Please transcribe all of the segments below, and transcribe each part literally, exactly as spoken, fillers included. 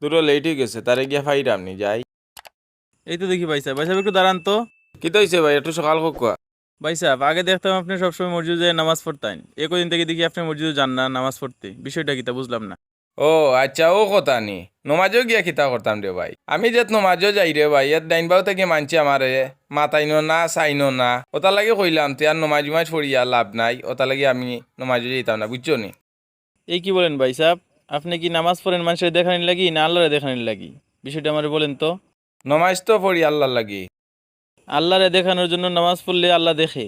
দুরো লেট অই গেছে, তারে গিয়া ফাইরাম নি, যাই। এই তো দেখি ভাই সাব, ভাই সাব একটু দাঁড়ান তো। কিতা অইছে ভাই, একটু সকাল কউক্কা। ভাই সাব, আগে দেখতাম আপনে সবসময় মসজিদো যাইয়া নামাজ পড়তাইন, এ কয়দিন থাকি দেখি আপনে মসজিদো যান না নামাজ পড়তে, বিষয়টা কিতা বুঝলাম না। ও আইচ্ছা, অউ কথা নি। নমাজো গিয়া কিতা করতাম রে ভাই? আমি যেত নমাজো যাই রে ভাই, এত ডাইন বাউ থাকি মানষে আমারে মাতাইনো না, চাইনো না। অতার লাগি কইলাম, তে আর নমাজ উমাজ পড়িয়া লাভ নাই, অতার লাগি আমি নমাজো যাইতাম না, বুঝছো নি? এই কি বলেন ভাই সাব? আপনে কি নামাজ পড়েন মানষরে দেখানির লাগি না আল্লারে দেখানির লাগি? বিষয়টা আমারে বলেন তো। নমাজ তো পড়ি আল্লার লাগি। আল্লারে দেখানোর জন্য নামাজ পড়লে আল্লা দেখে,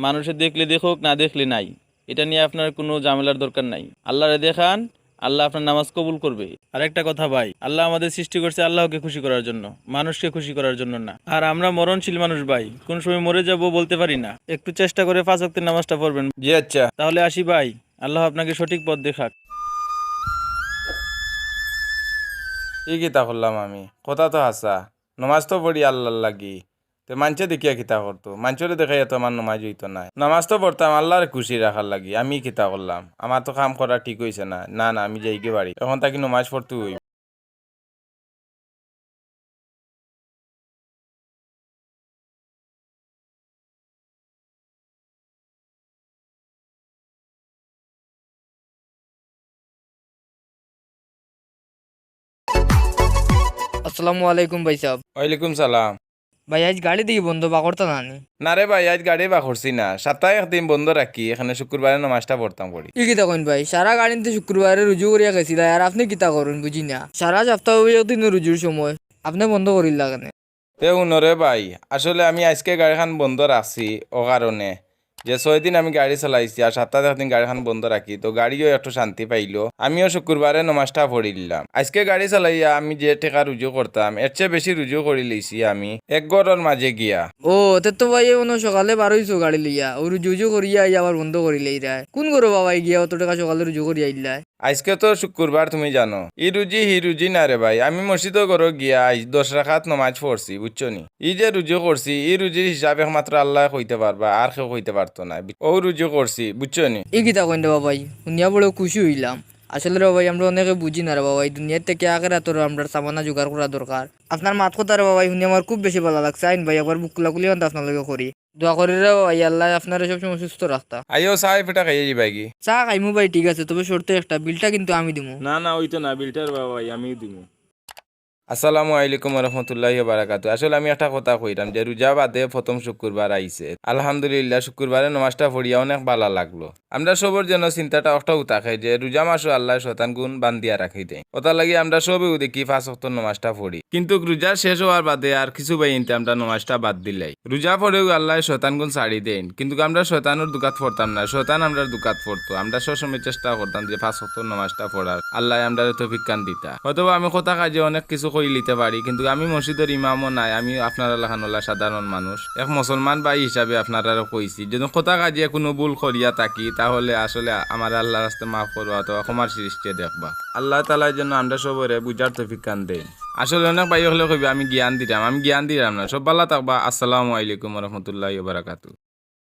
মানুষে দেখলে দেখুক, না দেখলে নাই, এটা নিয়ে আপনার কোনো ঝামেলার দরকার নাই। আল্লারে দেখান, আল্লা আপনার নামাজ কবুল করবে। আর একটা কথা ভাই, আল্লা আমাদের সৃষ্টি করছে আল্লাহকে খুশি করার জন্য, মানুষকে খুশি করার জন্য না। আর আমরা মরণশীল মানুষ ভাই, কোন সময় মরে যাব বলতে পারি না। একটু চেষ্টা করে পাঁচ ওয়াক্তের নামাজটা পড়বেন। জি আইচ্ছা। তাহলে আসি ভাই, আল্লাহ আপনাকে সঠিক পথ দেখাক। ই কিতা করলাম আমি? কথা তো হাছা, নমাজ তো পড়ি আল্লার লাগি। তে মানষে দেখিয়া কিতা করতো? মানষরে দেখাইয়া তো আমার নমাজ অইতো নায়। নমাজ তো পড়তাম আল্লারে খুশি রাখার লাগি, আমি কিতা করলাম? আমার তো কাম করা ঠিক অইছে না। না, না, আমি যাইগি বাড়ি, অখন থাকি নমাজ পড়তে অইবো। আসসালামু আলাইকুম ভাই সাব। ওয়ালাইকুম সালাম। ভাই, আইজ গাড়ি দেখি বন্ধ, বার করতা না নি? না রে ভাই, আইজ গাড়ি বার করছি না, সপ্তাহে একদিন বন্ধ রাখি, এখানে শুক্রবারে নমাজটা পড়তাম করি। ই কিতা কইন ভাই, সারা গাড়িন্তে শুক্রবারে রুজু করিয়া গেছিলা, আর আপনে কিতা করইন বুঝি না। সারা সপ্তাহ অউ একদিনও রুজুর সময়, আপনে বন্ধ করিলা কেনে? তে হুনো রে ভাই, আসলে আমি আইজকে গাড়িখান বন্ধ রাখছি অউ কারণে যে ছয় দিন আমি গাড়ি চালাইছি আর সপ্তাহে একদিন গাড়িখান বন্ধ রাখি, তো গাড়িও একটু শান্তি পাইলো। আমিও শুক্রবারে নমাজটা পড়িলাম। আইজকে গাড়ি চালাইয়া আমি যে টেকা রুজু করতাম, এর চেয়ে বেশি রুজু করিলাইছি আমি এক ঘরর মাঝে গিয়া। ও, তে তো ভাই, অনো সকালে বার অইছো গাড়ি লইয়া, অউ রুজু উজু করিয়া আইয়া আবার বন্ধ করিলাইরায়। কুন ঘরো বা ভাই গিয়া অত টেকা সকালে রুজু করিয়া আইলায়? আইজকে তো শুক্রবার, তুমি জানো। ই রুজি হি রুজি না রে ভাই, আমি মসজিদো ঘরো গিয়া আইজ দশ রাকাত নমাজ পড়ছি, বুঝছো নি? ই যে রুজি করছি, ই রুজির হিসাব একমাত্র আল্লায় কইতে পারবা, আর কেউ কইতে পারতো নায়। অউ রুজি করছি, বুঝছো নি? ই কিতা কইন রে বা ভাই, হুনিয়া বড় খুশি অইলাম। আসলে রে বা ভাই, আমরা অনেকে বুঝি না রে বা ভাই, দুনিয়ার থাকি আখেরাতর আমরার সামানা জোগাড় করা দরকার। আপনার মাত কথা রে বা ভাই, হুনিয়া আমার খুব বেশি ভালা লাগছে। আইন ভাই, একবার বুক খুলাখুলি অন্ত আপনার লগে করি। দোয়া করি রে বা ভাই, আল্লায় আপনারে সবসময় সুস্থ রাখতা। আইও, চা পিঠা খাইয়া যাইবায়গি। চা খাইমু ভাই, ঠিক আছে, তবে শর্তে একটা, বিলটা কিন্তু আমি দিমু। না, না, অইতো না, বিলটা রে বা ভাই, আমিউ দিমু। আসসালামু আলাইকুম ওয়া রাহমাতুল্লাহি ওয়া বারাকাতুহু। আসলে আমি একটা কথা কইরাম যে রুজা বাদে প্রথম শুক্রবার আইছে। আলহামদুলিল্লাহ, শুক্রবারে নমাজটা পড়িয়া অনেক ভালা লাগলো। আমরা সবর যেন চিন্তাটা অকটাউ থাকে যে রুজা মাসো আল্লায় শয়তানগুন বান্দিয়া রাখি দেইন। অতার লাগি আমরা সবেউ দেখি পাঁচ ওয়াক্তর নমাজটা পড়ি। কিন্তুক রুজা শেষ অওয়ার বাদে আর কিছু ভাইয়াইন্তে আমরা নমাজটা বাদ দিলাই। রুজা পড়েউ আল্লায় শয়তানগুন ছাড়ি দেইন। কিন্তুক আমরা শয়তানর ধুকাত পড়তাম না, শয়তান আমরার ধুকাত পড়তো। আমরা সবসময় চেষ্টা করতাম যে পাঁচ ওয়াক্তর নমাজটা পড়ার। আল্লায় আমরারে তৌফিকখান দিতা। হয়তোবা আমি কথা কাজে অনেক কিছু কইলিতে পারি, কিন্তুক আমি মসজিদর ইমামও নায়, আমি আপনারার লাখান অলা সাধারণ মানুষ। এক মুসলমান ভাই হিসাবে আপনারারে কইছি, যদি কথা কাজে কুনু ভুল করিয়া থাকি, তাহলে আসলে আমারে আল্লার রাস্তে মাফ করবা অথবা ক্ষমার দৃষ্টিয়ে দেখবা। আল্লাহ তাআলায় যেন আমরা সবরে বুঝার তৌফিকখান দেইন। আসলে অনেক ভাই অকলে কইবা আমি জ্ঞান দিরাম, আমি জ্ঞান দিরাম না। সব ভালা থাকবা। আসসালামু আলাইকুম ওয়া রাহমাতুল্লাহি ওয়া বারাকাতুহু।